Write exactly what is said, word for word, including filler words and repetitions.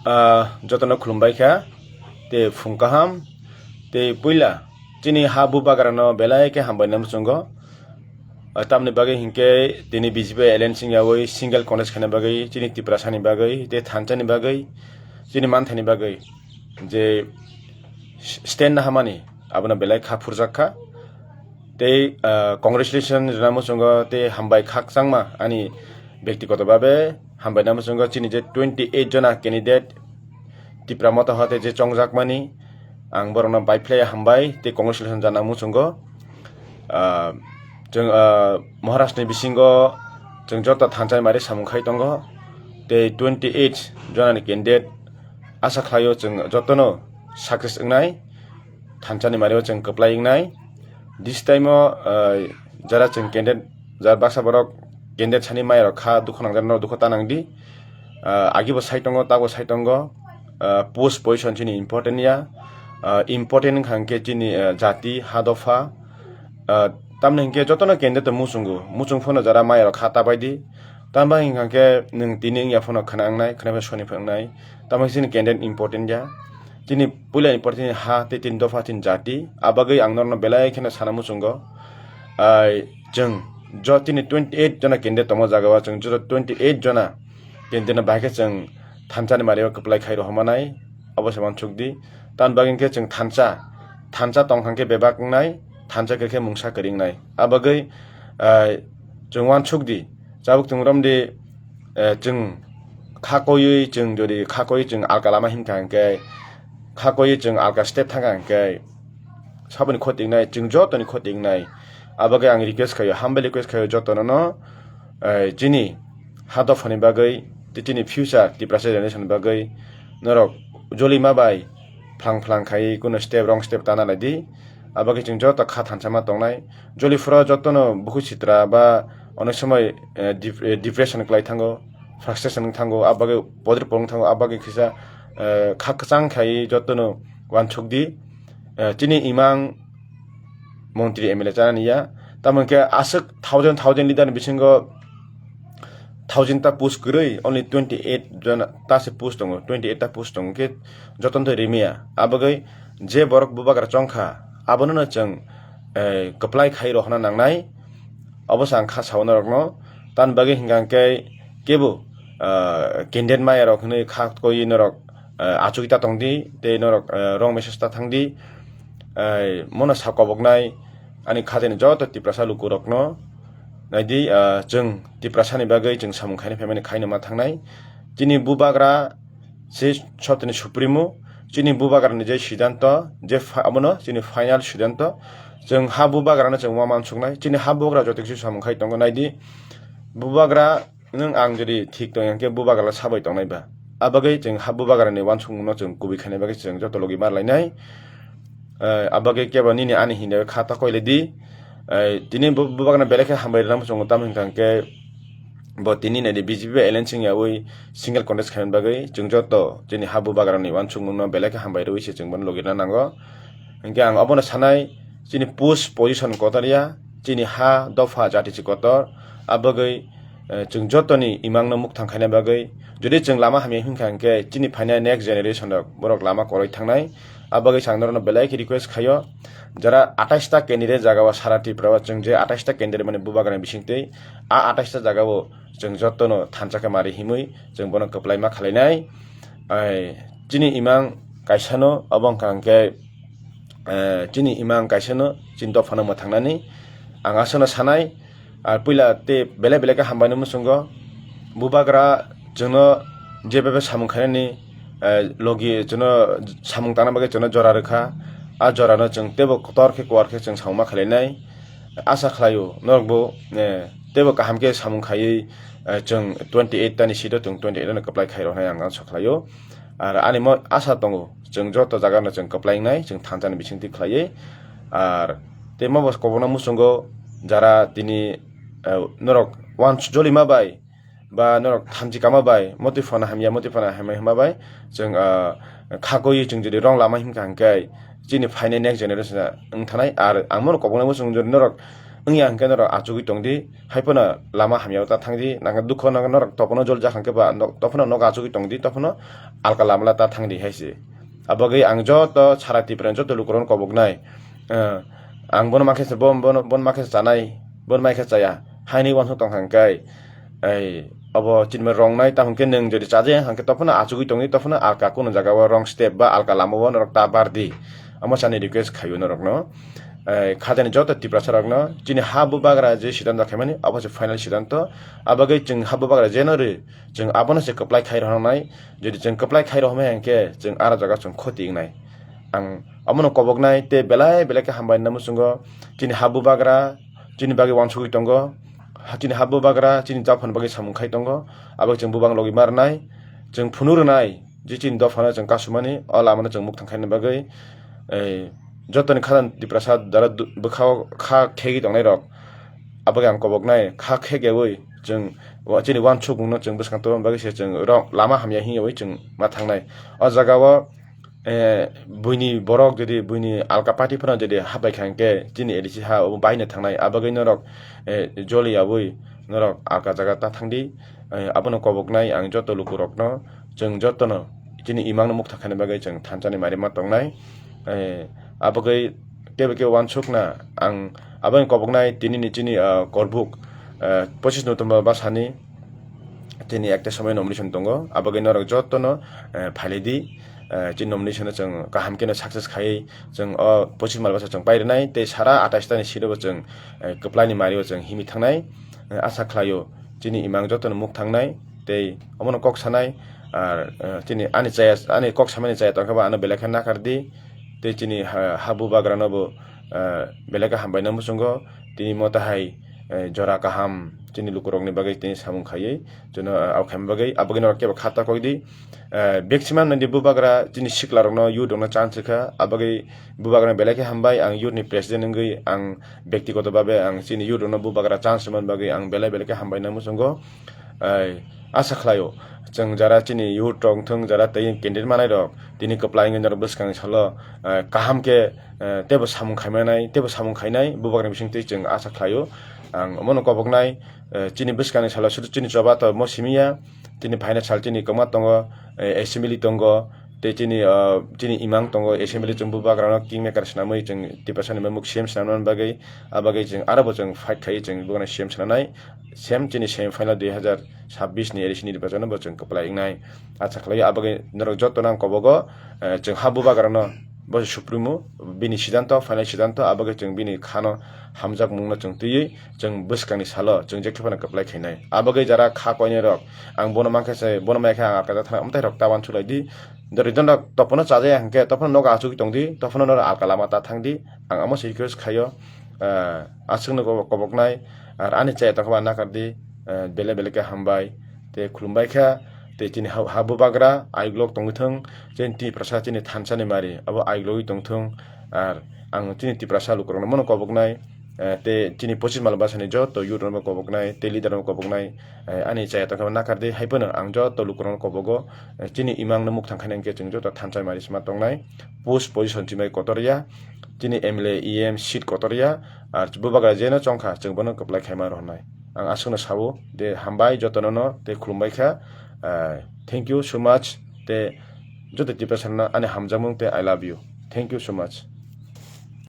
Ah, jotono khulumbai kha, tei phung kaham, tei puila chini ha bubagrano belai khe hambai nai muchungo. Ah, tamni bagwi hinkhe tini B J P alliance wngyawi single contest khaina bagwi, chini Tiprasani bagwi, tei thansa ni bagwi, chini manthani bagwi je stand hamani abono belai kha phurjak kha. Tei, ah, congratulation rwna muchungo tei hambai khakchangma ani byaktigoto babe hambai na muchungo chini je twenty eight jona candidate Tipra Motha hote je chongjakmani ang borokno bai phlai hambai tei congratulation jana muchungo. Ah, chwng, ah, Maharashtra ni bisingo chwng joto thansa ni mari samung khai tongo tei twenty eight jona ni candidate asa khlaio chwng jotono success wngnai. Thansa ni mari o chwng kwplai wngnai. This time o, ah, jara chwng candidate, jara baksa borok candidate sani maya rok kha dukhu nangjak norok dukhu ta nang di. Ah, agi bo sai tongo, ta bo sai tongo. Ah, post position chini important ya. Ah, important wngkha hwnkhe chini, ah, jati, ha dopha. Ah, tamni hwnkhe jotono candidate muchungo, muchung phano jara maya rok kha ta bai di. Tamo hwnkha hwnkhe nwng tini wngya phano khwna wngnai, khwna phano soni phano wngnai. Tamo chini candidate important ya. Chini puila important ha tei tini dopha chini jati. Abagwi ang norokno belai kheno sana muchungo. Ai, chwng jo chini twenty eight jona candidate tongma jaga o chwng joto twenty eight jona candidate no bahai khe chwng thansa ni mari o kwplai khai rohorma nai. Obo se uansuk di. Tamni bagwi khe chwng thansa, thansa tongkha khe bebak wngnai, thansa khe khe mungsa kwrwi wngnai. Abagwi, ai, chwng uansuk di. Chabuk chwng rom di, eh, chwng kha koiwi chwng jodi kha koiwi chwng alka lama hinkha hinkhe, kha koiwi chwng alka step thangkha hinkhe saboni khoti wngnai, chwng jotoni khoti wngnai. Abagwi ang request khaio, humble request khaio jotono no, eh, chini ha dophani bagwi tei chini future Tiprasa generation ni bagwi norok jolima bai phlang phlang khai kuno step wrong step tana lai di. Abagwi chwng joto kha thansa ma tongnai. Joli phuru jotono bukhuk sitra ba onek somoi, eh, dep-, eh, depression kwlai thango, frustration wng thango, abagwi podri pong thango, abagwi kisa, eh, kha kwchang khai jotono uansuk di. Eh, chini imang montri M L A chana niya. Tamo hwnkhe aswk thousand thousand leader ni bisingo thousand ta post kwrwi, only twenty eight jona ta se post tongo, twenty eight ta post tongo khe jotono to rimiya. Abagwi je borok bubagra chongkha, abono no chwng, eh, kwplai khai rohorna nangnai. Obo se ang kha sao norokno. Tamni bagwi hwnkha hwnkhe kebo, ah, candidate maya rok hwnwi kha koiwi norok, ah, achugwi ta tong di, tei norok, ah, wrong message ta thang di. Ai, mono sa koboknai ani khatini joto Tiprasa lukurokno nai di, ah, chwng Tiprasani bagwi chwng samung khaina phaimani khaino ma thangnai. Chini bubagra se sotoni supremo, chini bubagrani je siddhanto, je fa-, abono chini final siddhanto. Chwng ha bubagrano chwng uansuknai, chini ha bubagra joto kisi samung khai tongo nai di. Bubagra nwng ang jodi thik tong yang khe bubagra sabai tongnai ba. Abagwi chwng ha bubagrani uansukmungno chwng kubui khaina bagwi chwng joto logi ma lainai. Eh, abagwi kebo nini ani hinwi kha ta koile di. Eh, tini bu-, bubagrano belai khe hambai rwna muchungo, tamo hwnkha hwnkhe bo tini nai di B J P bai alliance wngyawi single contest khaina bagwi chwng joto chini ha bubagrani uansukmungno belai khe hambai rwui se chwng bono logi rwna nango. Hwnkhe ang obono sanai, chini post position kotor ya, chini ha dopha jati se kotor, abagwi, eh, chwng jotoni imangno mukthang khaina bagwi, jodi chwng lama hamya hinkha hwnkhe chini phainai next generation rok borok lama kwrwi thangnai. Abagwi chwng norokno belai khe request khaio, jara atais ta candidate jaga o sara Tripura o chwng je atais ta candidate mani bubagrani bisingtwi, a atais ta jaga o chwng jotono thansa khe mari himwi chwng bono kwplai ma khlainai. Ai, chini imang kaisano obo wngkha hwnkhe, eh, chini imang kaisano chini dophano mwthangnani ang aswkno sanai. Ar puila tei belai belai khe hambai no muchungo. Bubagra chwngno jebebe samung khainani, eh, logi chwngno samung tangna bagwi chwngno jora rwkha. A jorano chwng teibo kotor khe kuar khe chwng samung ma khlainai. Asa khlaio norokbo, eh, teibo kaham khe samung khaiwi, eh, chwng twenty eight tani seat o chwng twenty eight no kwplai khai roknai ang asa khlaio. Ar ani mo asa tongo, chwng joto jaga no chwng kwplai wngnai, chwng thansa ni bisingtwi khlaiwi. Ar tei mo bo kobokno muchungo jara tini, eh, norok uansuk jolima bai, ba norok thanchi kama bai, motwi phano hamya, motwi phano hamya hwnma bai, chwng, ah, kha koiwi chwng jodi wrong lama himkha hwnkhe, chini phainai next generation wng thanai. Ar ang bono koboknai muchung jodi norok, wngya hwnkhe norok achugwi tongdi, hai phano lama hamyao ta thangdi, nang dukho nang norok topono jolijak hwnkhe ba nok-, topono nok achugwi tongdi, topono alka lama ta thangdi hai se. Abagwi ang joto sara Tripura joto lukurokno koboknai, eh, ang bono makhe se, bo-, bono, bono makhe se chanai, bono makhe chaya, haini uansuk tongkha hwnkhe, ei, obo chini rong nai, tamo hwnkhe nwng jodi chajaya hwnkhe tophano achugwi tongdi, tophano alka kunu jaga o wrong step ba alka lama o norok ta bardi. Omo sani request khaio norokno. Eh, khajani joto Tiprasa rokno chini ha bubagra je siddhanto khaimani, obo se final siddhanto. Abagwi chwng ha bubagra jeno rw, chwng abono se kwplai khai rwnai. Jodi chwng kwplai khai rwmai hwnkhe chwng aro jaga chwng khoti wngnai. Ang omono koboknai tei belai belai khe hambai nang muchungo. Chini ha bubagra chini bagwi uansugwi tongo. Ha, chini ha bubagra chini dophani bagwi samung khai tongo. Abagwi chwng bubang logi ma rwnai, chwng phunu rwnai. Je chini dophano chwng kasumani, o lamano chwng mukthang khaina bagwi, ei, jotoni khajani Tiprasa dara du-, bwkhao kha khegwi tongnairok, abagwi ang koboknai, kha khegyawi chwng wa-, chini uansukmungno chwng bwskang tubuna bagwi se chwng rok lama hamya himyawi chwng ma thangnai. O jagao, eh, buini borok jodi buini alka party phano jodi habai kha hwnkhe chini A D C ha obo baina thangnai, abagwi norok, eh, joliyawi norok alka jaga ta thangdi, eh, abono koboknai ang joto lukurokno. Chwng jotono chini imangno mukthang khaina bagwi chwng thansani mari ma tongnai. Eh, abagwi teibo khe uansukna ang aboni koboknai tinini chini, ah, korbuk, ah, pochis November bwsani tini ekta somoi nomination tongo. Abagwi norok jotono, eh, phailai di. Eh, chini nomination no chwng kaham kheno success khaiwi chwng o pochis mal bwsa chwng pai rwnai tei sara atais tani seat o bo chwng, eh, kwplai ni mari o chwng himwi thangnai. Eh, asa khlaio chini imang jotono muk thangnai tei omono kok sanai, ar, eh, chini ani chaya, ani kok samani chaya tongkha ba ano belai khe nakar di, tei chini ha, ha bubagra no bo, eh, belai khe hambai nang muchungo, tini moto hai, eh, jora kaham chini lukurokni bagwi tini samung khaiwi, chwngno, eh, abo khaima bagwi, aboni norok kebo kha ta kok di, eh, maximum nini bubagra chini siklarokno, youth rokno chance rwkha, abagwi bubagrano belai khe hambai, ang youth ni president wngwi ang byaktigoto bhabe ang chini youth rokno bubagra chance rwmani bagwi ang belai belai khe hambai nang muchungo. Ai, asa khlaio, chwng jara chini youth rok wngthung, jara tei candidate manai rok tini kwplai wngwi norok bwskangni salo, eh, kaham khe, eh, teibo samung khaimanai, teibo samung khainai bubagrani bisingtwi chwng asa khlaio. Ang omono koboknai, eh, chini bwskangni salo sudu chini choba to mo simiya, tini phaina sal chini kwma tongo, eh, assembly tongo, tei chini, ah, chini imang tongo, assembly chwng bubagrano kingmaker swnamwi chwng Tiprasani muk C M swnamnani bagwi, ah bagwi chwng aro bo chwng fight khaiwi chwng bubagrano C M swnamnai, same chini semi final dui hazar sabbish ni A D C ni nirbachano bo chwng kwplai wngnai. Acha khlaio, ah bagwi norok jotono ang kobogo, eh, chwng ha bubagrano bo supremo, bini siddhanto, final siddhanto, ah bagwi chwng bini khano hamjakmungno chwng twiwi chwng bwskangni salo chwng jekhe phano kwplai khainai. Ah bagwi jara kha koinai rok, ang bono mankhe se, bono maikhe ang alkata thana, amtwi rok ta uansuk lai di. Doridon rok topono chajaya hwnkhe, topono nogo achugwi tongdi, topono norok alka lama ta thangdi. Ang amo se request khaio, ah, aswkno kobok-, koboknai, ar ani chaya tongkha ba nakar di, ah, belai belai khe hambai, tei khulumbai kha, tei chini ha, ha bubagra aiglok tongwi thung, chini Tiprasa chini thansani mari, abo aiglogwi tongthung, ar ang chini Tiprasa lukurokno mono koboknai, eh, tei chini pochis mal bwsani joto youth rokno koboknai, tei leader rokno koboknai, eh, ani chaya tongkha nakar di, hai phano ang joto lukurokno kobogo, eh, chini imangno mukthang khaina hwnkhe chwng joto thansa mari sima tongnai, post position chimai kotor ya, chini M L A, E M seat kotor ya, ar bubagra jeno chongkha chwng bono kwplai khaima rohornai. Ang aswkno sao de hambai jotono no tei khulumbai kha, eh, thank you so much, tei joto Tiprasa no ani hamjakmung tei I love you, thank you so much.